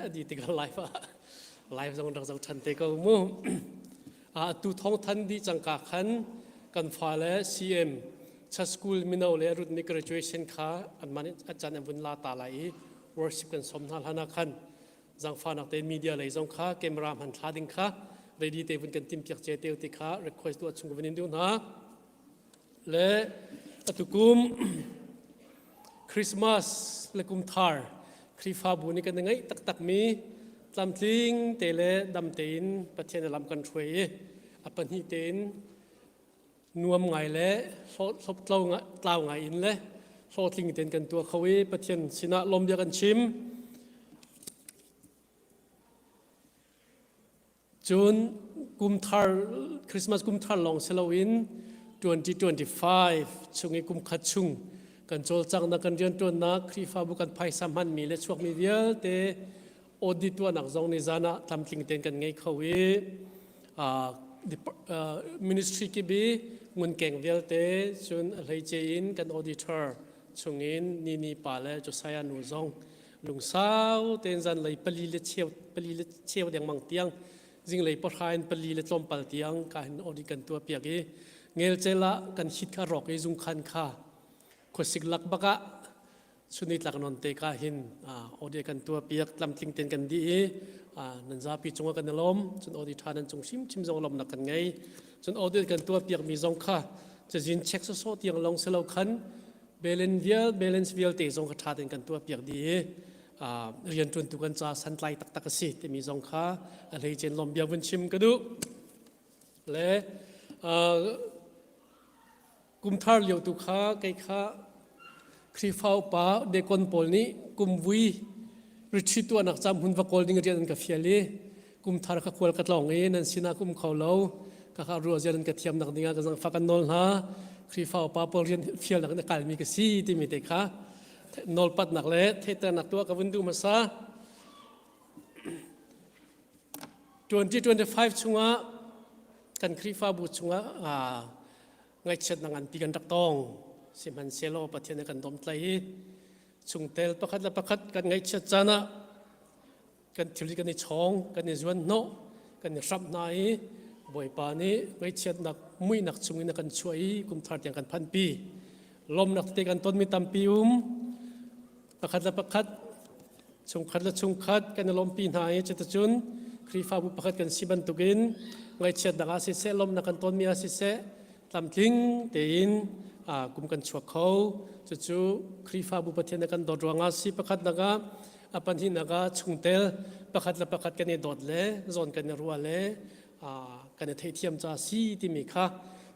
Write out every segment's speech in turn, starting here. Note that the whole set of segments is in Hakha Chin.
a di tikah live ah live zong rak zoh ṭhan te ko mu. Atu thawng than dih cangka khan kan fale CM Church School mino le rutmi graduation kha anmah nih a caan an vun la ta lai i worship kan sawm hna hlan ah khan zangfahnak te media lei zong kha camera hman thla ding kha ready te vun kan tim piak ce te ti kha request tuah chung vun in duh hna. Le atukum Christmas le kum thar Khrihfabu nih kan i ngaih taktakmi tlamtling te le dam tein Pathian lam kan hruai i a pahnih tein nuam ngai le hlawp tlau ngai in le hlawhtling tein kan tuah kho i Pathian sinah lawm bia kan chim. Cun kumthar Christmas kumthar lawng si loin 2025 chung i kumkhat chung kan cawlcanghnak kan rianṭuannak Khrihfabu kan phaisa hmanmi le chuakmi vialte audit tuahnak zong ni zan ah tlamtling tein kan ngei kho i ministry kip i ngunkeng vialte cun a hleice in kan auditor chungin Nini pa le Josiah nu zong lungsau tein zanlei pali le cheu pali le cheu dengmang tiang zinglei pahra in pali le tlawmpal tiang ka hin audit kan tuah piak i ngelcel ah kan hit kha rawk i zungkhan kha khuasik lak bak ah chuni tlak non te ka hin audit kan tuah piak tlamtling ten kan di i nan zapi cungah kan i lawm cun audit tha nan cung hrimhrim zong lawmnak kan ngei cun audit kan tuah piak mi zong kha cazin check sawsawh tiang long silo khan balance vial balance vialte zong kha ṭha tein kan tuahpiak dih i rianṭuantu kan ca santlai taktak a si timi zong kha a hleicen lawm bia vun chim ka duh le kumthar lio tu kha kei kha Khrihfa upa dekon pawl nih kumvui retreat tuahnak cam hun va kawl ding rian an ka fial i kumthar ka khual ka tlawng i nan sinah ka um kho lo ka kha ruah zia nan ka thiam nak dingah ka zangfak kan nawl hna Khrihfa upa pawl rian fialnak in a kalmi ka si timi te kha nawlpatnak le theihternak tuah ka vun duh hmasa 2025 chungah kan Khrihfabu chungah ngaihchiatnak nganpi kan rak tong sihmanhsehlaw Pathian nih kan domtlai i chungtel pakhat le pakhat kan ngaihchiat caan ah kan thil kan i chawng kan i zuan hnawh kan i hramh hna i Bawipa nih ngaihchiatnak muihnak chungin a kan chuah i kumthar tiang kan phanpi lawmnak tete kan tonmi tampi um pakhat le pakhat chungkhat le chungkhat kan i lawmpi hna i cuticun Khrihfabu pakhat kan si bantukin ngaihchiatnak ah siseh lawmnak kan tonmi ah siseh tlamtling tein kum kan chuak kho cucu Khrihfabu Pathian a kan dawt ruangah si pakhatnak ah a pahnihnak ah chungtel pakhat le pakhat kan i dawt le zawn kan i ruah le kan i theihthiam ca si timi kha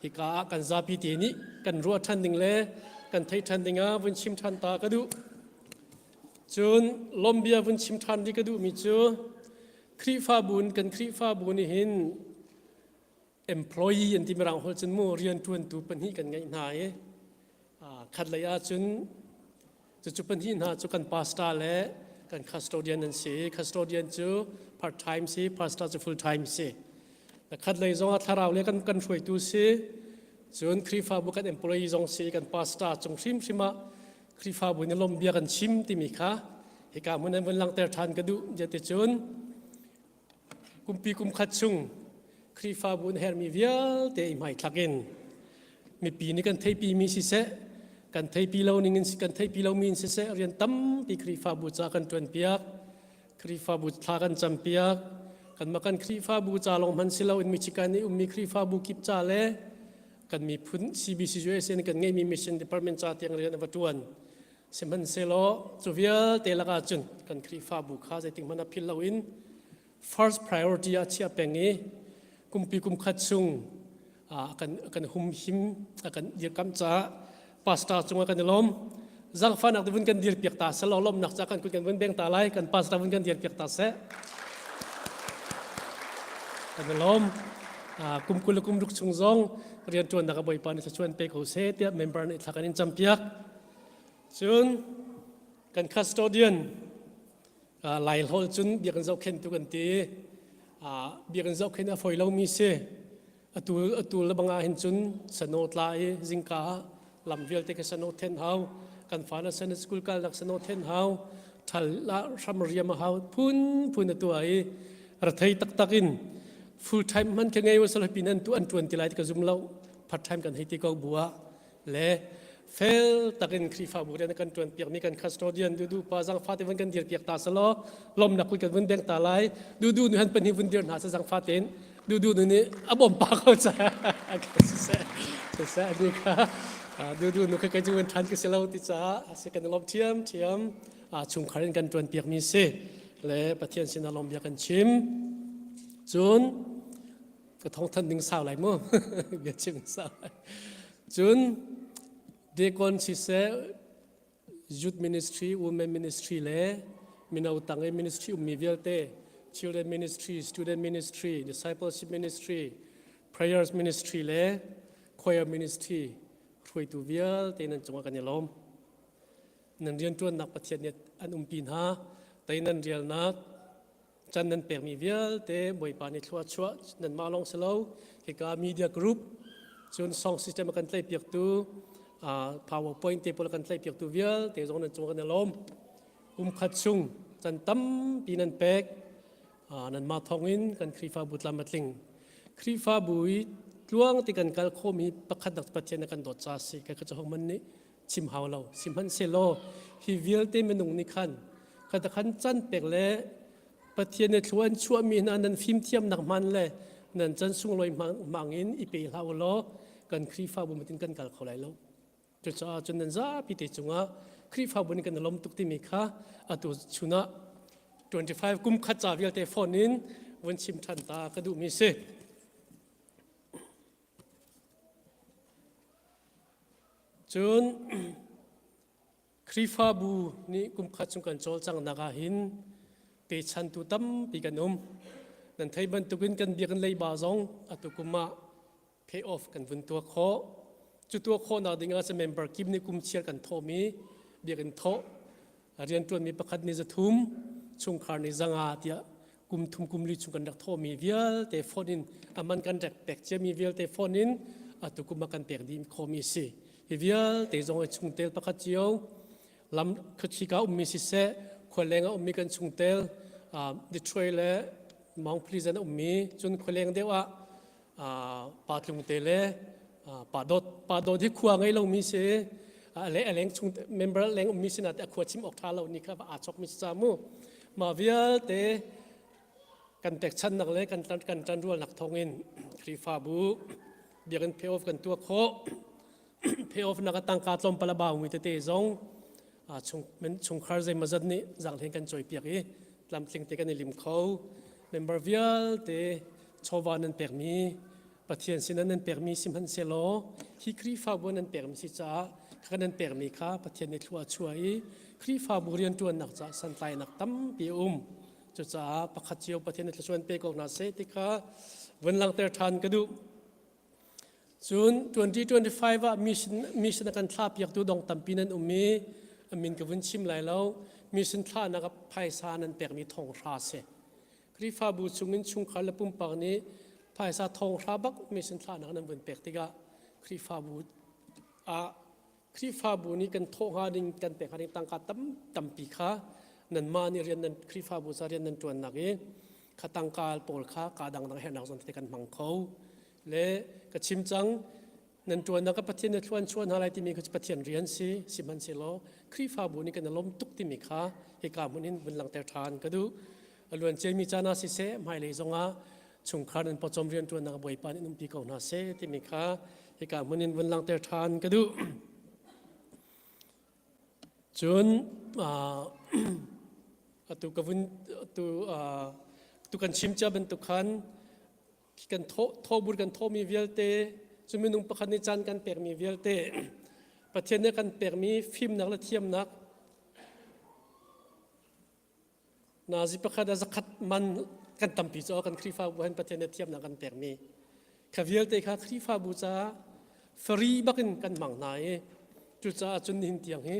hika ah kan zapi te nih kan ruah ṭhan ding le kan theih ṭhan ding ah vun chim ṭhan ta ka duh. Cun lawmbia vun chim ṭhan rih ka duhmi cu Khrihfabu in kan Khrihfabu nih hin employee an ti mirang holh cun mu rianṭuantu pahnih kan ngeih hna i khat lei ah cun cucu pahnih hna cu kan pastor le kan custodian an si custodian cu part time si pastor cu full time si khat lei zong ah thlarau le kan kan hruaitu si cun Khrihfabu kan employee zong si kan pastor cung hrimhrim ah Khrihfabu nih lawmhbia kan chim timi kha hika hmun an vun langhter ṭhan ka duh cun Kumpi kumkhat chung Khrihfabu in herhmi vialte i hmaithlak in mipi nih kan theipimi siseh, kan theipi lo ning in kan theipi lomi in siseh rian tampi Khrihfabu ca kan ṭuanpiak, Khrihfabu thla kan campiak, kanmah kan Khrihfabu ca lawng hman si loin Michigan i ummi Khrihfabu kip ca le kan miphun CBCUSA nih kan ngeihmi mission department ca tiang rian a va ṭuan. Sihmanhsehlaw cu vialte lakah cun kan Khrihfabu kha zeitik hmanh ah philh loin first priority ah chiah peng i kumpi kumkhat chung kan kan humhim a kan dirkamh caah pastor cungah kan i lawm. Zaangfahnak te vun kan dirpiak ta seh law lawmhnak ca kan kut kan vun beng ta lai kan pastor vun kan dirpiak ta seh. Kan i lawm. Kum 20 le kum ruk chung zong rianṭuannak a Bawipa nih thluachuah in pe ko seh tiah member nih thla kan in campiak. Cun kan custodian Lai holh cun biakinn zohkhenhtu kan ti. Biakinn zohkhenh a fawi lomi si. Atu atu le bang ah hin cun sano tla i zingka ah lam vialte ka sano then hau. Kan fa le Sunday school kalnak sano then hau. Ṭhal ah hram riam a hau phunphun a tuah i rethei taktak in full time hman khi ngei usal pin an tu an ṭuan ti lai ti ka zum lo. Part time kan hei ti ko bu ah le fel takin Khrihfabu rian kan ṭuan piakmi kan custodian dudu pa zangfa te vun kan dir piak ta selaw lomnak kut kan vun beng ta lai dudu nu han pahnih vun dir hna sa zangfa tein dudu nu nih a bawm pa ko ca siseh siseh ani kha dudu nu kha kai cu ṭhan ka si lo ti caah si kan lawm ṭhiam ṭhiam chungkhar in kan ṭuan piakmi si le Pathian sinah lawm bia kan chim cun ka thawngthanh ding sau lai mu bia chim sau lai cun deacon siseh youth ministry women ministry le mino tang i ministry ummi vialte children ministry student ministry discipleship ministry prayers ministry le choir ministry hruaitu vialte nan cungah kan i lawm nan rianṭuannak Pathian nih an umpi hna tei nan rialnak Can nan pekmi vialte Bawipa nih thlua chuah nanmah lawng si lo hika media group cun song system a kan tlaihpiaktu PowerPoint te pawl a kan tlaihpiaktu vialte zong nan cung kan i lawm. Kum khat chung can tampi nan pek nanmah thawngin kan Khrihfabu tlam a tling. Khrihfabu i tluang ti kan kal khawhmi pakhat nak Pathian a kan dawt ca si ka ka man nih chim hau lo sihmanhsehlaw hi vialte minung nih khan kha khan can pek le Pathian nih thlua an chuahmi hna nan fimthiamnak hman le nan chan sunglawi hmang in i pe hlah u law kan Khrihfabu matin kan kal kho lai lo. Cucaah cun nan zapi te cungah Khrihfabu nih kan i lawm tuk timi kha atu chun ah 25 kum khat ca vialte phone in vun chim ṭhan ta ka duhmi si. Cun Khrihfabu nih kumkhat chung kan cawlcanghnak ah hin pechantu tampi kan um. Nan theih bantukin kan biakinn leiba zong atu kum ah pay off kan vun tuah khawh. Cu tuah khawhnak ding ah member kip nih kum chiar kan thawhmi biakinn thawh rianṭuanmi pakhat nih zathum, chungkhar nih zanga tiah kum thum kum li chung kan rak thawhmi vialte phone in aman kan rak pek ciami vialte phone in atu kum ah kan pek dih khawhmi si. Hi vialte zong hi chungtel pakhat cio lam khuachika ummi siseh khualeng ah ummi kan chungtel Detroit le Mount Pleasant ummi cun khualeng deuh ah pa tlung te le pa dawt pa dawt hi khua ngei lomi si le a leng chung member leng ummi sinah te a khua chim awk ṭha lo ni kha aa chok mi si ca mu mah vialte kan pekchannak le kan kan ṭanrualnak thawngin Khrihfabu biakinn pay off kan tuah khawh pay off nak a tangka tlawmpal a baumi tete zong chung chungkhar zeimawzat nih zaanghleng kan cawipiak i tlamtling te kan i lim kho member vialte chawva nan pekmi Pathian sin nan pekmi sihmanhsehlaw hi Khrihfabu nan pekmi si caah kha nan pekmi kha Pathian nih thlua a chuah i Khrihfabu rianṭuannak caah santlainak tampi a um cucaah pakhat cio Pathian nih thluachuah pe ko hna seh ti kha vun langhter ṭhan ka duh Cun 2025 ah mission, mission a kan thlahpiaktu dong tampi nan um i a min ka vun chim lai lo. Mission thlahnak ah phaisa nan pekmi thonghra si. Khrihfabu chungin chungkhar le pumpak nih phaisa thonghra bak mission thlahnak nan vun pek tikah Khrihfabu ah Khrihfabu nih kan thawh hnga ding kan pek hnga ding tangka tam tampi kha nanmah nih rian nan Khrihfabu ca rian nan ṭuannak i kha tangka pawl kha ka dangdang herhnak zawn te kan hmang kho le ka chim cang nan ṭuannak ka Pathian nih thluan chuah hna lai timi kha Pathian rian si sihmanhsehlaw Khrihfabu nih kan i lawm tuk timi kha hika hmun in vun langhter ṭhan ka duh a luan ciami caan ah siseh hmailei zongah chungkhar nan pawcawm rianṭuannak Bawipa nih umpi ko hna seh timi kha hika hmun in vun langhter ṭhan ka duh. Cun atu ka vun atu tu kan chim cia bantuk khan kan thawh thawbur kan thawhmi vialte cu minung pakhat nih caan kan pekmi vialte Pathian nih kan pekmi fimnak le thiamnak Nazi pakhat ah zakhat man kan tampi cu kan Khrihfabu han Pathian nih thiamnak kan pekmi kha vialte kha Khrihfabu caah free bakin kan hmang hna i cucaah cun nihin tiang hi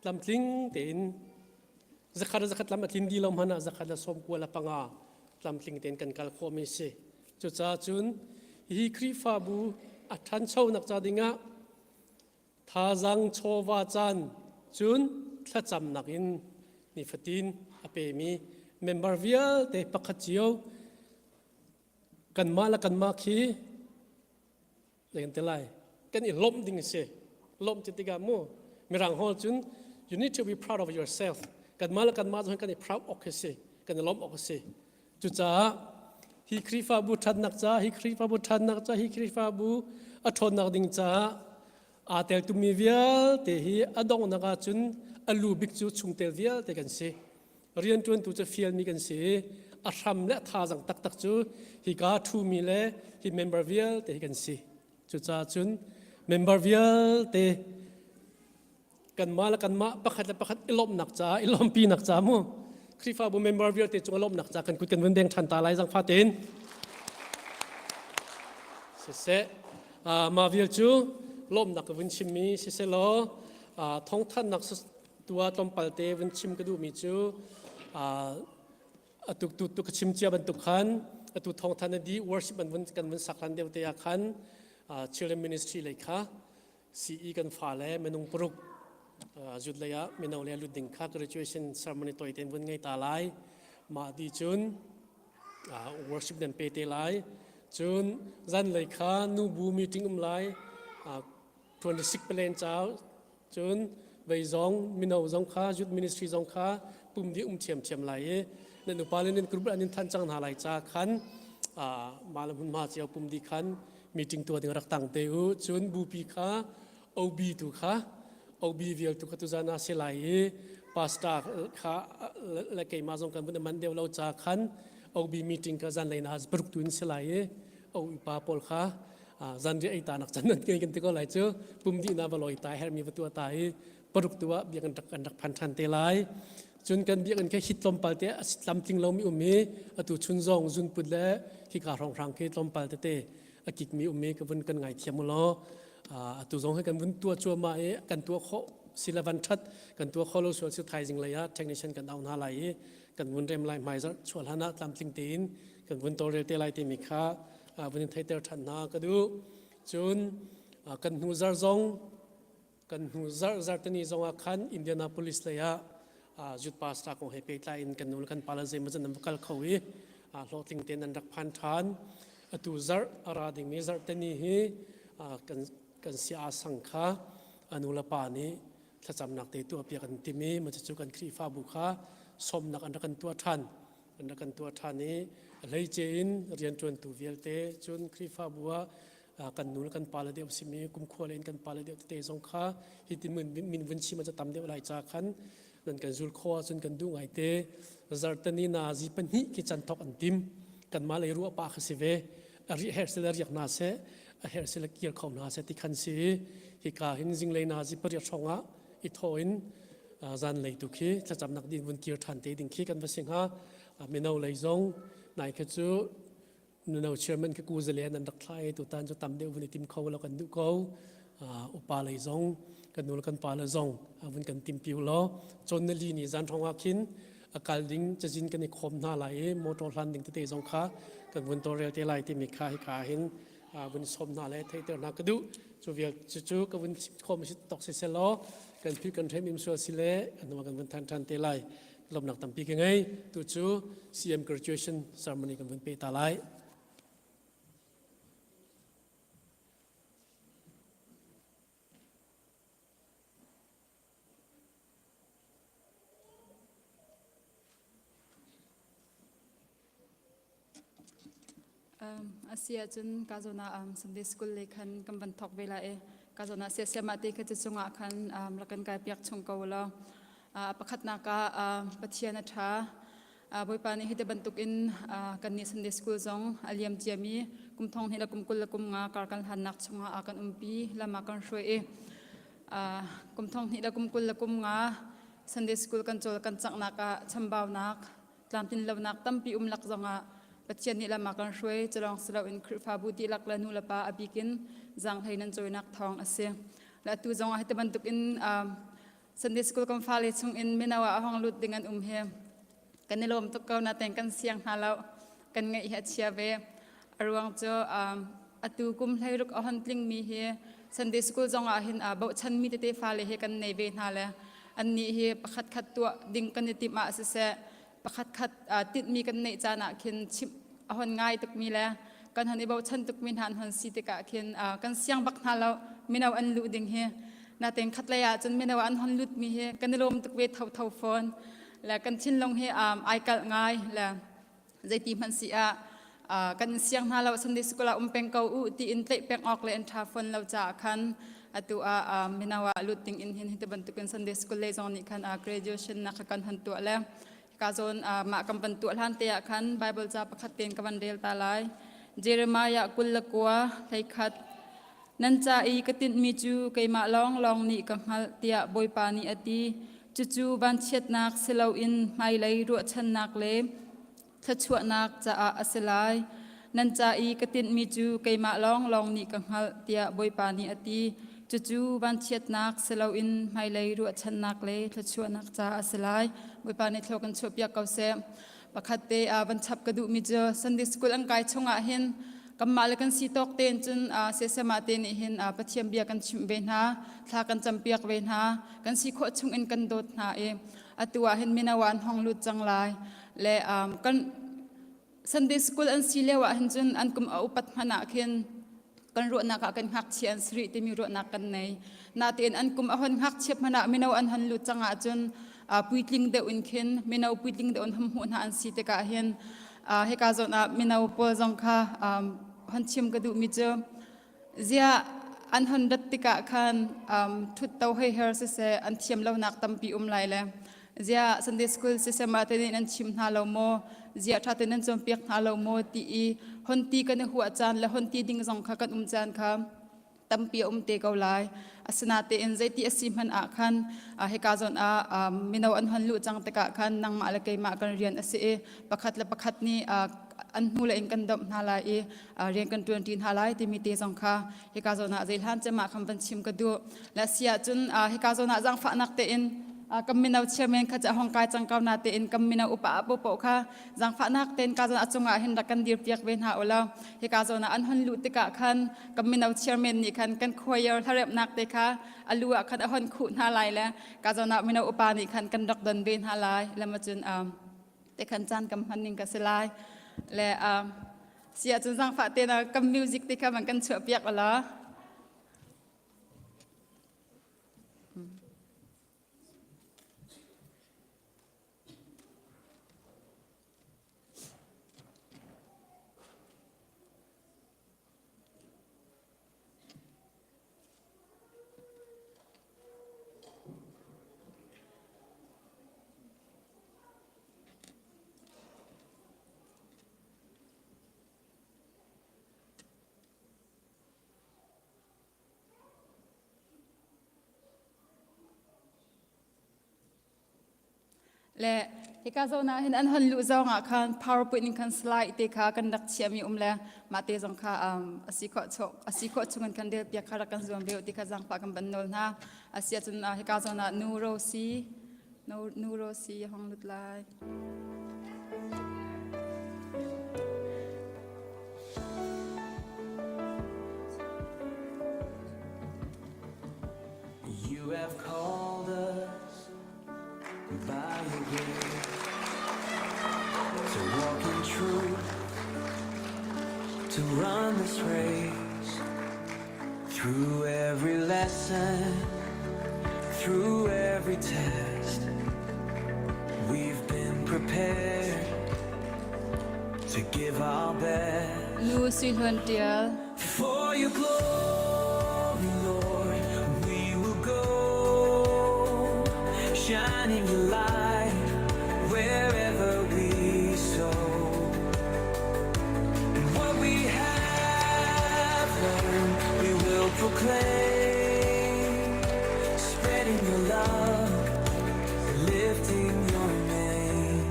tlamtling tein zakhat le zakhat lam a tlin dih lo hmanh ah zakhat le sawm kua le panga tlamtling tein kan kal khawhmi si. Cucaah cun hi Khrihfabu a ṭhanchonak ca dingah Thazaang chawva caan cun thlacamnak in. Nifatin a pemi member vialte pakhat cio kanmah le kanmah khi zei kan ti lai kan i lawmh ding a si. Lawmh ti tikah mu mirang hall cun you need to be proud of yourself. Kanmah le kanmah zong kan i proud awk hi si. Kan i lawmh awk a si. Cucaah hi Khrihfabu ṭhatnak ca, hi Khrihfabu ṭhatnak ca, hi Khrihfabu a ṭhawnnak ding caah aa teltumi vialte hi a donghnak ahcun a lu bik cu chungtel vialte kan si. Rianṭuantu cu fialmi kan si i a hram le a thazaang taktak cu hika ṭhumi le hi member vialte hi kan si. Cucaah cun member vialte kanmah le kanmah pakhat le pakhat i lawmhnak caah i lawmhpinak caah mu Khrihfabu member vialte cung i lawmhnak caah kan kut kan vun beng ṭhan ta lai zangfa tein siseh mah vial cu lawmhnak ka vun chimmi siseh law thawngthannak tua tlawmpal te vun chim ka duhmi cu atu tu tu ka chim cia bantuk khan atu thawngthan a di worship an vun kan vun sak hlan deuh te ah khan children ministry lei kha CE kan fale minung paruk zut lei ah mino le lut ding kha graduation ceremony toi ten vun ngei ta lai mah di cun worship nan pe te lai cun zan lei kha nu bu meeting um lai 26 palen chau cun vei zong mino zong kha youth ministry zong kha pum di um thiam thiam lai i nan upa le nan group an in than cang hna lai cha khan ma le hmun ma cio pum di khan meeting tuah ding rak tang te u cun bupi kha OB tu kha OB vial tu kha tuzan ah si lai i pastor kha le keimah zong kan vun man deuh lo cha khan OB meeting kha zan lei na paruk tu in si lai i OB pa pawl kha zan ri ei ta nak chan nan ngei kan ti ko lai cu pum di na va loi ta hermi va tua ta i paruk tu ah biak an rak an rak phan than te lai Cun kan biakinn khi hit tlawmpal te a tlamtling lomi um i atu chun zong zunput le hika hrawnghrang khi tlawmpal tete a kikmi um i ka vun kan ngaithiam u law atu zong hi kan vun tuah cuahmah i kan tuah khawh sila van ṭhat kan tuah khawh lo sual si thaizing lei ah technician kan au hna lai i kan vun rem lai hmaizarh chuah hlan ah tlamtling tein kan vun tawlrel te lai timi kha vun in theihter ṭhan hna ka duh. Cun kan hnu zarh zong Kan hnu zarh zarhteni zongah khan Indianapolis lei ah youth pastor kong he pehtlai in kan nu le kan pa le zeimawzat nan va kal kho i hlawhtling tein nan rak phan ṭhan. Atu zarh a ra dingmi zarhteni hi kan kan sia sang kha a nu le pa nih thlacamnak te tuahpiak an tim i mah cucu kan Khrihfabu kha sawmnak an rak kan tuah ṭhan. An rak kan tuah ṭhan i a hleice in rianṭuantu vialte cun Khrihfabu ah kan nu le kan pa le deuh simi kumkhua le in kan pa le deuh tete zong kha hi ti min vun chim a tam deuh lai ca khan nan kan zul kho ahcun kan duh ngai te zartani na zi pahnih khi chan thok an tim kanmah lei ruah pa kha si ve a ri her sila riak na se a her sila kir kho na se ti khan si hi ka hin zinglei na zi pariat hrawng ah i tho in zan lei tu khi thlacamnak din vun kir than te ding khi kan va si hnga mino lei zong nai kha cu Nuno chairman ka ku zale nan rak thla i tutan cu tam deuh vun i tim kho lo kan duh ko. Upa lei zong kan nu le kan pa le zong vun kan tim piu law chon na li ni zan thong ah khin a kal ding cazin kan i khawm hna lai i motor hlan ding tete zong kha kan vun tawlrel te lai timi kha hika hin vun sawm hna le theihter hna ka duh cu vial cu ka vun khawm si tok si selaw kan phi kan hrem im sual si le kan hnu kan vun than than te lai lawmnak tampi ka ngei tu cu CM graduation ceremony kan vun pe ta lai. A si ahcun ka zawn ah Sunday school lei khan kan van thawk ve lai i ka zawn ah siasiamah te kha cu chungah khan rak kan kai piak chung ko law pakhatnak ah Pathian a ṭha Bawipa nih hi te bantukin kannih Sunday school zong a liam ciami kum thong hnih le kum 20 le kum nga kar kan hlannak chungah a kan umpi lam ah kan hruai i kum thong hnih le kum 20 le kum nga Sunday school kan cawl kan canghnak ah chambaunak tlamtlin lonak tampi um lak zongah Pathian nih lam a kan hruai culawng si loin Khrihfabu dihlak le nu le pa a bikin zaanghlei nan cawinak thawng a si. Le atu zongah hiti bantukin Sunday school kan fale chungin mino ah a hong lut ding an um hi kan i lawm tuk ko natein kan siang hna lo kan ngaih hi a chia ve. A ruang cu atu kum hleiruk a hon tlingmi hi Sunday school zongah hin bochanmi tete fale hi kan nei ve hna le. Annih hi pakhat khat tuah ding kan i timh ah siseh, pakhat khat tinhmi kan neih caan ah khin chimh a hon ngai tukmi le kan hon i bochan tukmi hna an hon si tikah khin kan siang bak hna lo mino an luh ding hi. Natein khatlei ah cun mino an hon lutmi hi kan i lawm tuk ve thotho fawn. Le kan thinlung hi ai kalh ngai le zeiti hmanh si ah kan siang hna lo. Sunday school ah um peng ko u tiin tlaih peng awk le an ṭha fawn lo caah khan atu ah mino ah lut ding in hin hiti bantukin Sunday school lei zong nih khan graduation nak kha kan han tuah le hika zawn mah kan van tuah hlan te ah khan Bible ca pakhat tein ka van rel ta lai. Jeremiah 29 31. Nan ca i ka tinhmi cu keimah lawnglawng nih ka hngalh, tiah Bawipa nih a ti. Cucu vanchiatnak si loin hmailei ruahchannak le thluachuahnak caah a si lai. Nan ca i ka tinhmi cu keimah lawnglawng nih ka hngalh, tiah Bawipa nih a ti. Cucu vanchiatnak si loin hmailei ruahchannak le thluachuahnak caah a si lai. Bawipa nih thlua kan chuahpiak ko seh. Pakhat te van chap ka duhmi cu Sunday school an kai chungah hin kanmah le kan si tawk tein cun sesema te nih hin Pathian bia kan chimh ve hna, thla kan campiak ve hna, kan si khawh chung in kan dawt hna i atu ah hin mino ah an hong lut cang lai le kan Sunday school an si lio ah hin cun an kum a upat hmanh ah khin kan ruahnak ah kan ngakchia an si rih timi ruahnak kan nei. Natein an kum a hon ngakchia hmanh ah mino an hon lut cang ahcun puitling deuh in khin mino puitling deuh in hum hmuh hna an si tikah hin hika zawn ah mino pawl zong kha hon chim ka duhmi cu ziah an hon rat tikah khan thut to hei her siseh an thiam lonak tampi um lai le ziah Sunday school siseh mah te nih nan chim hna lo maw, ziah ṭha tein nan cawnpiak hna lo maw ti i hon ti kan i huah caan le hon ti ding zong kha kan um caan kha tampi a um te ko lai. Asinatein zeiti a si hmanh ah khan hika zawn ah mino an hon luh cang tikah khan nangmah le keimah kan rian a si i pakhat le pakhat nih an hnu le in kan domh hna lai i rian kan ṭuanṭi hna lai timi te zong kha hika zawn ah zeihlan cem ah khan van chim ka duh. Le si ahcun hika zawn ah zaangfahnak tein kan mino chairman kha cu a hong kai cang ko na tein kan mino upa popoh kha zaangfahnak tein ka zawn a cungah hin rak kan dir piak ve hna u law hika zawn ah an hon luh tikah khan kan mino chairman nih khan kan choir hlaremhnak te kha a lu ah khan a hon khuh hna lai le ka zawn ah mino upa nih khan kan rak don ve hna lai. Lama cun te khan caan kam hman ning ka si lai le si ahcun zaangfah te na kan music te kha man kan chuah piak ula. Le hika zawn ah hin an hon luh zong ah khan PowerPoint in khan slide te kha kan rak chiahmi um le mah te zong kha a si khawh chung a si khawh chung in kan rel piak kha rak kan zuam ve ti kha zaangfah kan van nawl hna. A si ahcun hika zawn ah nu Rosi nu Rosi hong lut lai. You have called us by your grace to walk in truth, to run this race through every lesson, through every test. We've been prepared to give our best. Nu Sui Hluan Tial. For your glory, Lord, we will go, shining your light wherever we sow. And what we have learned, we will proclaim, spreading your love, lifting your name.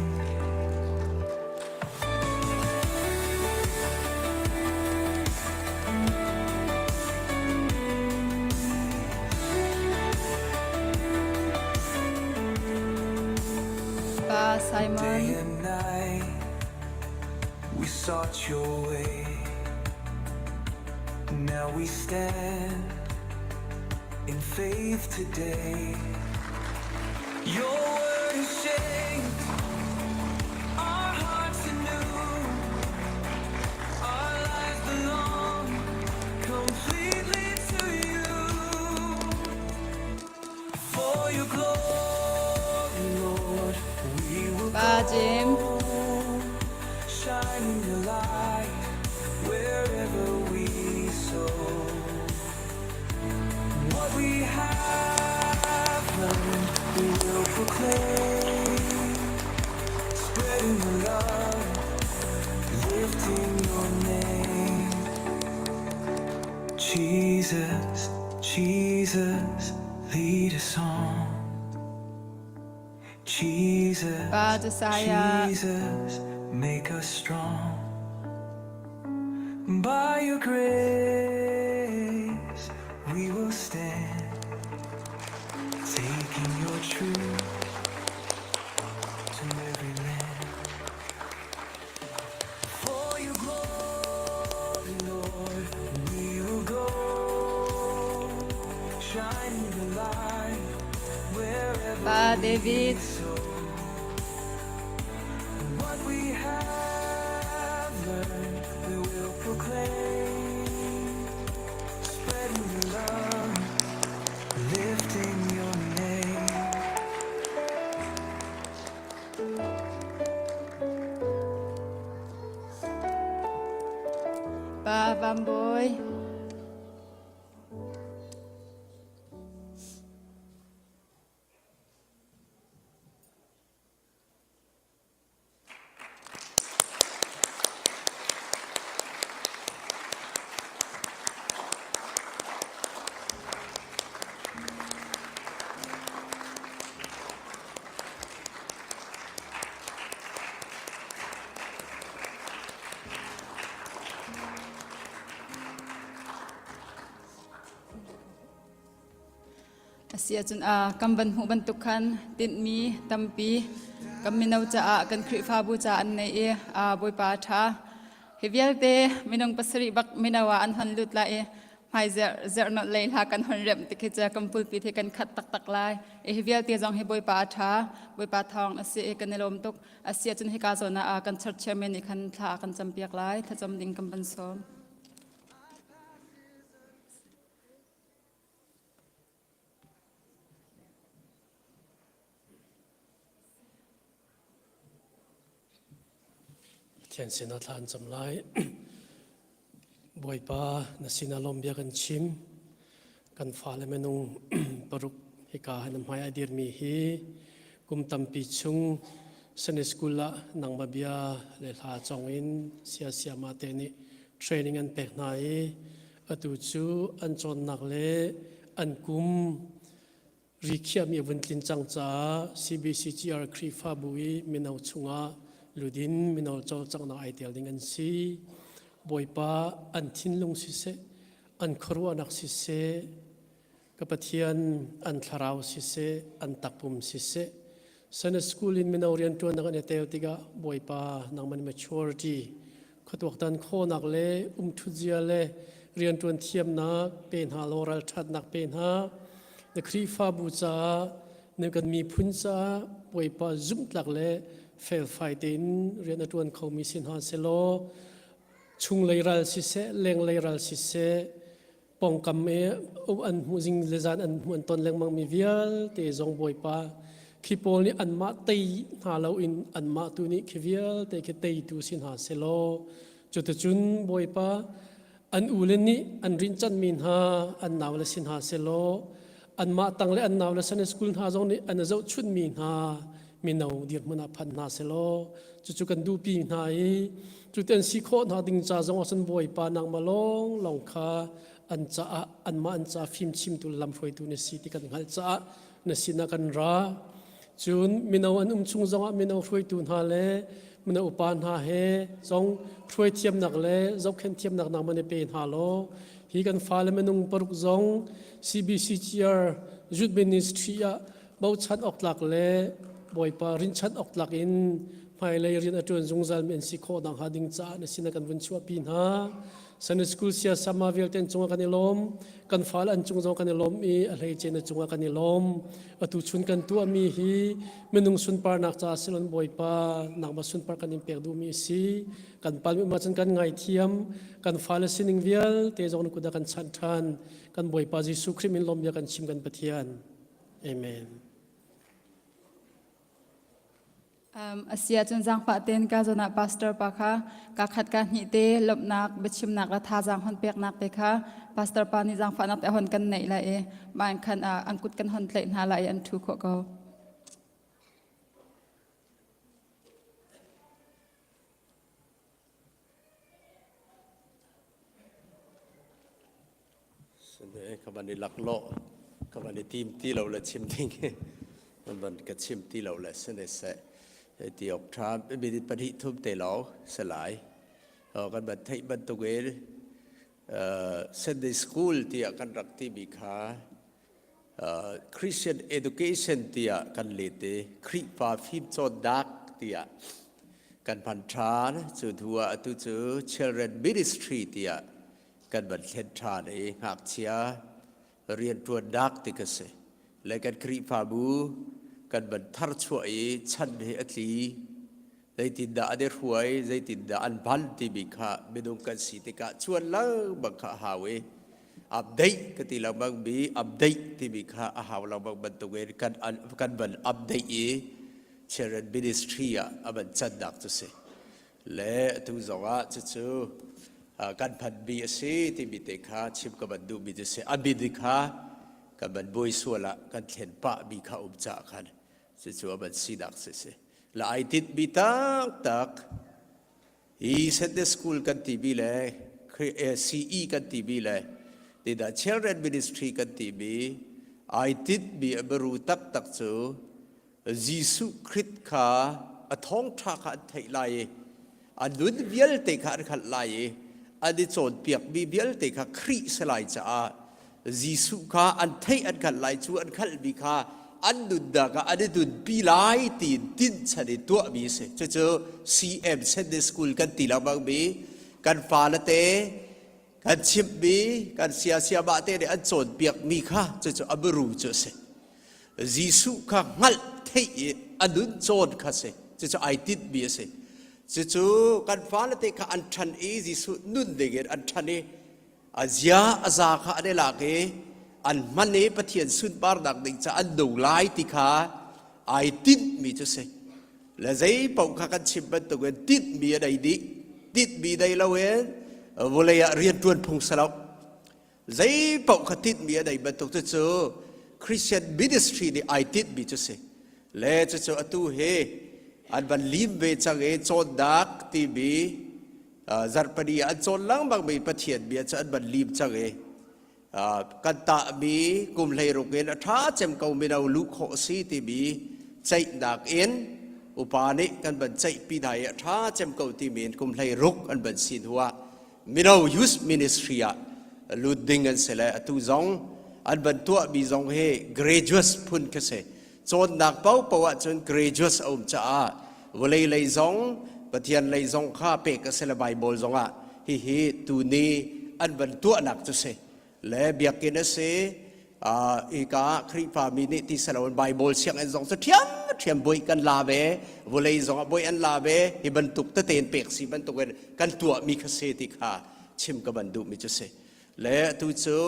Pa Simon. Day and night, we sought your way. Now we stand in faith today. Your word has shaped our hearts anew. Our lives belong completely to you. For your glory, Lord, we will Pa Jim. go. Shining the light wherever we sow. What we have learned, we will proclaim. Spreading the love, lifting your name. Jesus, Jesus, lead us on. Jesus, Pa Josiah. Jesus, make us strong. By your grace, we will stand, taking your truth to every land. For your glory, Lord, we will go, shining the light wherever Pa David. we sow. What we have learned, we will proclaim, spreading the love, lifting your name. Pa Vamboy. Asi ahcun a kan van hmuh bantuk khan tinhmi tampi kan mino caah kan Khrihfabu caah an nei i a Bawipa a ṭha. Hi vialte minung pasarih bak mino ah an hon lut lai i hmai zerh zerh nolh lei hla kan hon remh ti khi cu kan pulpit hi kan khat taktak lai. I hi vialte zong hi Bawipa a ṭha. Bawipa thawng a si i kan i lawm tuk. Asi ahcun hika zawn ah kan church chairman nih khan thla a kan campiak lai. Thlacam ding kan van sawm. Pathian sinah thla an cam lai. Bawipa na sinah lawm bia kan chim. Kan fale minung paruk hika na hmai a dirmi hi kum tampi chung Sunday school ah nangmah bia le hla cong in sia siama te nih training an pek hna i atu cu an cawnnak le an kum ri khiahmi a vun tlin cang caah CBCGR Khrihfabu i mino chungah ludin mino cawlcanghnak ai tel ding an si. Bawipa an thinlung siseh, an khuaruahnak siseh, ka Pathian an thlarau siseh, an takpum siseh, Sunday school in mino rianṭuannak an i tel tikah Bawipa nangman maturity khuatuaktan khawhnak le umṭhutzia le rianṭuan thiamnak pe hna law ralṭhatnak pe hna. Na Khrihfabu caah na kan miphun caah Bawipa zumhtlak le felfai tein rian a ṭuan khomi si hna selaw chunglei ral siseh, lenglei ral siseh, pawngkam i an hmuh zing le zan an hmuh an ton lengmang mi vialte zong Bawipa khi pawl nih anmah tei hna loin anmah tu nih khi vialte khi teitu si hna selaw cuticun Bawipa an ule nih an rinhchanhmi hna an naule si hna selaw anmah tang le an naule Sunday school hna zong nih an i zohchunhmi hna mino dirhmun ah phan hna selaw cucu kan duhpi hna i cuti an si khawh hna ding ca zong ah cun Bawipa nangmah lawng lawng kha an caah anmah an caah fimchimtu lamhruaitu na si ti kan hngalh caah na sinah kan ra cun mino an um chung zongah mino hruaitu hna le mino upa hna he zong hruai thiamnak le zohkhenh thiamnak nangmah na pe hna law hi kan fale minung paruk zong CBCGR Youth Ministry ah bochan awk tlak le Bawipa rinchanh awk tlak in hmai. Hmailei rian a ṭuan zungzalmi an si khawh nakhnga ding caah na sinah kan vun chuahpi hna. Sunday School siasama vialte an cungah kan i lawm. Kan fale an cung zong kan i lawm i a hleice na cungah kan i lawm. Atu chun kan tuahmi hi minung sunparnak caah silon Bawipa nangmah sunpar kan in pek duhmi a si. Kan palmi um ahcun kan ngaithiam. Kan fale sining vialte zong na kut ah kan chanh ṭhan. Kan Bawipa Jesuh Khrih min lawm bia kan chim kan Pathian. Amen. Um, a si ahcun zaangfah tein ka zawn ah pastor pa kha ka khat ka hnih te lawmhnak biachimnak le thazaang hon peknak te kha pastor pa nih zaangfahnak te hon kan neih lai i mah in khan uh, an kut kan hon tlaih hna lai i an ṭhu khawh ko. Ka van i laklawh, ka van i tim ti lo le chim ding van ka chim ti lo le sine seh ti awk ṭha minute pahnih thum te lawng si lai. Kan van theih bantuk in Sunday school tiah kan rak timi kha Christian education tiah kan let i Khrihfa fimcawnnak tiah kan hman ṭhan. Cu hnu ah atu cu Children Ministry tiah kan van thlen ṭhan i ngakchia rianṭuannak ti ka si. Le kan Khrihfabu kan van tharchuah i chan hi a tli. Zeitindah an i hruai, zeitindah an hman timi kha minung kan si tikah cuan lengmang kha a hau i update ka ti lengmang mi update timi kha a hau lengmang bantukin kan, kan van update i Children Ministry ah a van cannak cu si. Le atu zongah cucu kan phanmi a si timi te kha chim ka van duhmi cu si. A min kha kan van buai sual ah kan thlen pahmi kha um caah khan cucu a van sinak si si. La ai tinhmi taktak hi Sunday school kan timi le CE kan timi le tinah Children Ministry kan timi ai tinhmi a biaru taktak cu Jesuh Khrist kha a thawngṭha kha an theih lai i a nun vialte kha an hngalh lai i an i cawnpiakmi vialte kha Khrih si lai caah Jesuh kha an theih an hngalh lai cu an hngalhmi kha an nunnak ah an i nunpi lai tiin tinhchan i tuahmi a si. Cucu CM Sunday School kan ti lengmangmi kan fale te kan chimhmi kan siasiamah te nih an cawnpiakmi kha cucu a biaru cu a si. Jesuh kha hngalh theih i a nun cawn kha si. Cucu ai tinhmi a si. Cucu kan fale te kha an ṭhan i Jesuh nun dingin an ṭhan i a zia a za kha an i lak i an hman i Pathian sunparnak ding ca an nung lai ti kha ai tinhmi cu si. Le zei paoh kha kan chim bantukin tinhmi a nei dih. Tinhmi nei loin vawlei ah rianṭuan phung si lo. Zei paoh kha tinhmi a nei bantuk cucu Christian ministry nih ai tinhmi cu si. Le cucu atu hi an van lim ve cang i cawnnak timi zarhpani ah an cawn lengmang mi Pathian bia cu an van lim cang i kan tahmi kum hleiruk in a ṭha cem ko mino luh khawh a si timi ceihnak in upa nih kan van ceihpi hna i a ṭha cem ko timi in kum hleiruk an van si hnu ah mino youth ministry ah lut ding an si le atu zong an van tuahmi zong hi graduate phun kha si cawnnak paohpaoh ahcun graduate a um caah vawlei lei zong Pathian lei zong kha pek a si le Bible zong ah hihi tuni an van tuahnak cu si le biakinn a si ika Khrihfa mi nih ti saloin Bible sianginn zong cu ṭhiam ṭhiam boi kan la ve vawlei zong ah boi an la ve hi bantuk tete in pek si bantuk in kan tuahmi kha si ti kha chim ka van duhmi cu si le atu cu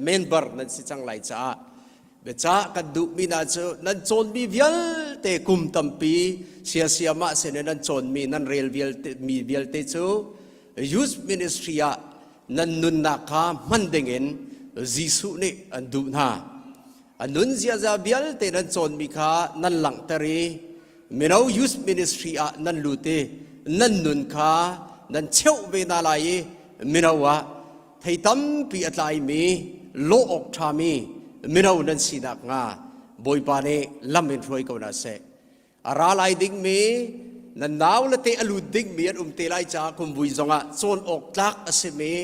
Member nan si cang lai caah biacah kan duhmi hna cu nan cawnmi vialte kum tampi siasiamah sin in nan cawnmi nan rel vialte mi vialte cu youth ministry ah nan nunnak kha hman dingin Jesuh nih an duh hna. A nun ziaza vialte nan cawnmi kha nan langhter i mino youth ministry ah nan lut i nan nun kha nan cheuh ve hna lai i mino ah thei tampi a tlaimi lawh awk ṭhami mino nan si nakhnga Bawipa nih lam in hruai ko hna seh. A ra lai dingmi nan nau le te a lut dingmi an um te lai caah kumvui zongah cawn awk tlak a simi.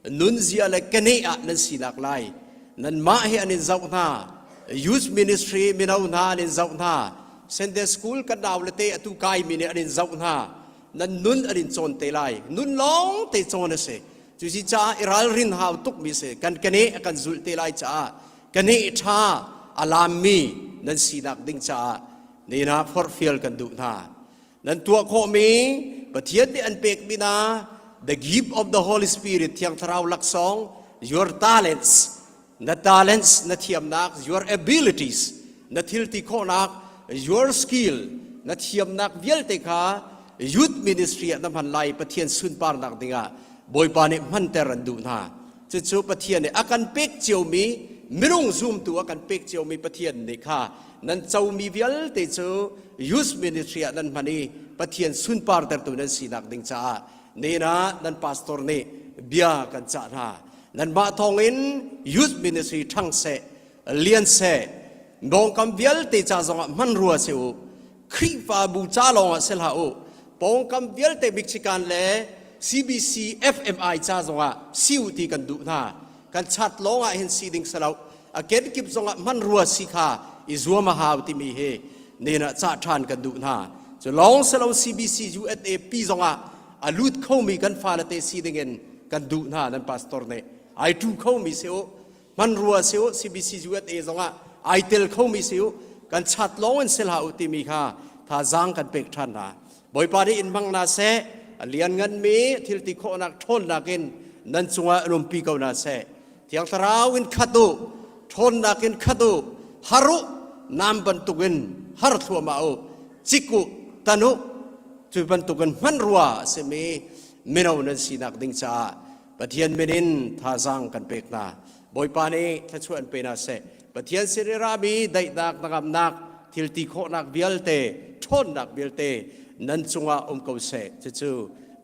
Nunzia le keneh ah nan sinak lai. Nanmah hi an in zoh hna. Youth ministry mino hna an in zoh hna. Sunday school kan nau le te atu kai mi nih an in zoh hna. Nan nun an in cawn te lai. Nun lawng te cawn a si. Cusi caah i ralrin hau tuk mi si. Kan keneh a kan zulh te lai caah keneh ṭha a lammi nan sinak ding caah nina forhfial kan duh hna. Nan tuah khawhmi Pathian nih an pekmi hna the gift of the Holy Spirit Thiang Thlarau laksawng your talents na talents na thiamnak your abilities na thil ti khawhnak your skill na thiamnak vialte kha youth ministry ah na hman lai Pathian sunparnak dingah Bawipa nih hmanter an duh hna cucu Pathian nih a kan pek ciomi minung zumtu a kan pek ciomi Pathian nih kha nan comi vialte cu youth ministry ah nan hman i Pathian sunpartertu nan sinak ding caah nena nan pastor nih bia kan cah hna nanmah thawngin youth ministry ṭhang seh lian seh pawngkam vialte ca zongah hman rua si u Khrihfabu ca lawngah si hlah u pawngkam vialte Michigan le CBC FMI ca zongah si u ti kan duh hna kan chat lawngah hin si ding si lo a kenkip zongah hman rua si kha i zuam a hau timi hi nen ah cah ṭhan kan duh hna cu lawng si lo CBC USA pi zongah a lut khomi kan fale te si dingin kan duh hna nan pastor nih ai tu khomi si u hman rua si u CBC USA zongah ai tel khomi si u kan chat lawng in si hlah u timi kha thazaang kan pek ṭhan hna Bawipa nih in hmang na seh a liannganmi thil ti khawhnak ṭhawnnak in nan cungah in umpi ko hna seh Thiang Thlarau in khat u, ṭhawnnak in khat u, har u, nam bantukin har thluahmah u, cik u, tan u, cu bantukin hmanrua a simi mino nan sinak ding caah Pathian min in thazaang kan pek hna. Bawipa nih thluachuah in pe hna seh. Pathian sin i rami daihnak, hnangamnak, thil ti khawhnak vialte, ṭhawnnak vialte nan cungah um ko seh. Cucu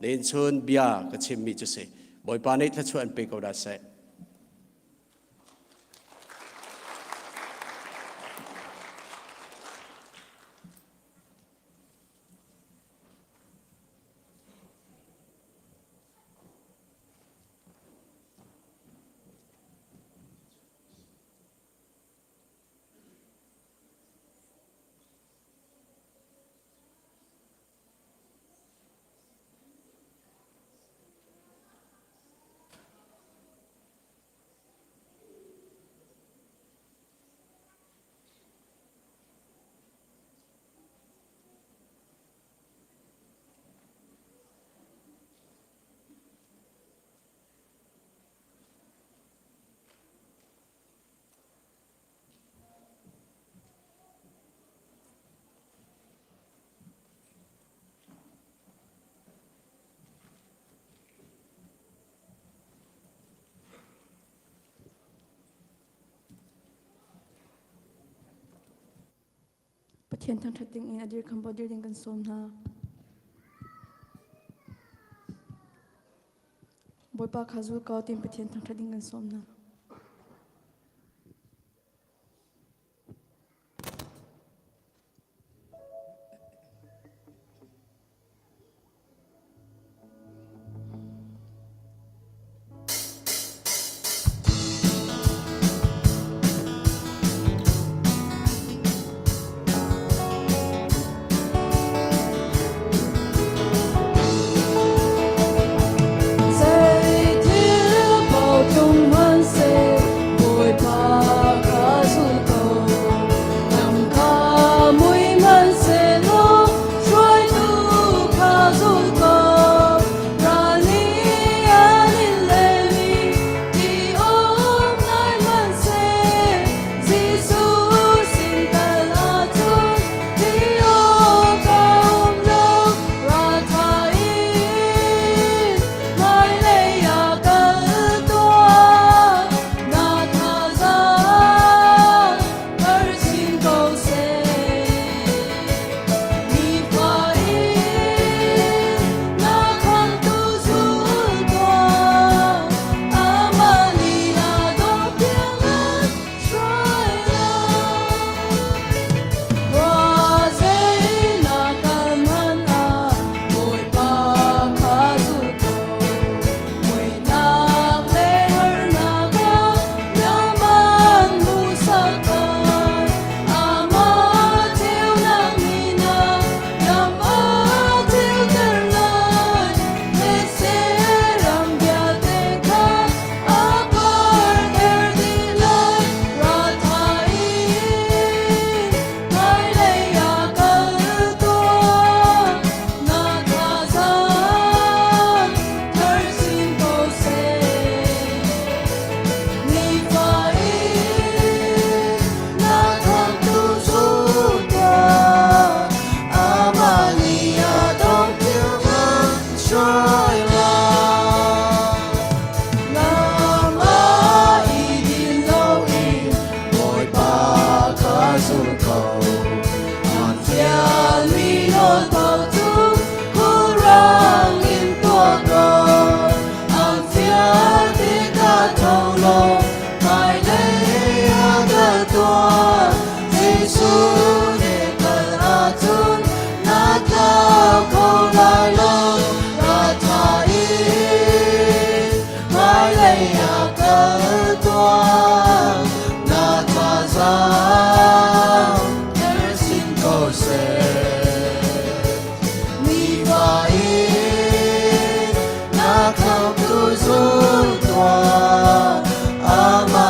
nihin chun bia ka chimmi cu si. Bawipa nih thluachuah an pe ko dah seh. Pathian thangṭhat ding in a dirkam dir ding kan sawm hna. Bawipa kha zul ko tiin Pathian thangṭhat ding kan sawm hna. Zei thil paoh tlung hmanhseh. Hmailei a kal tuah, Jesuh he kal ahcun na tlau kho lai lo. Ra tha in hmailei a kal tuah, na thazaang der sin ko seh. Nifa in na khamhtu zul tuah, amah.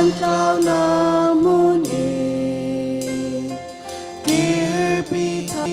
Kan tlaunak hmun in kirpi than.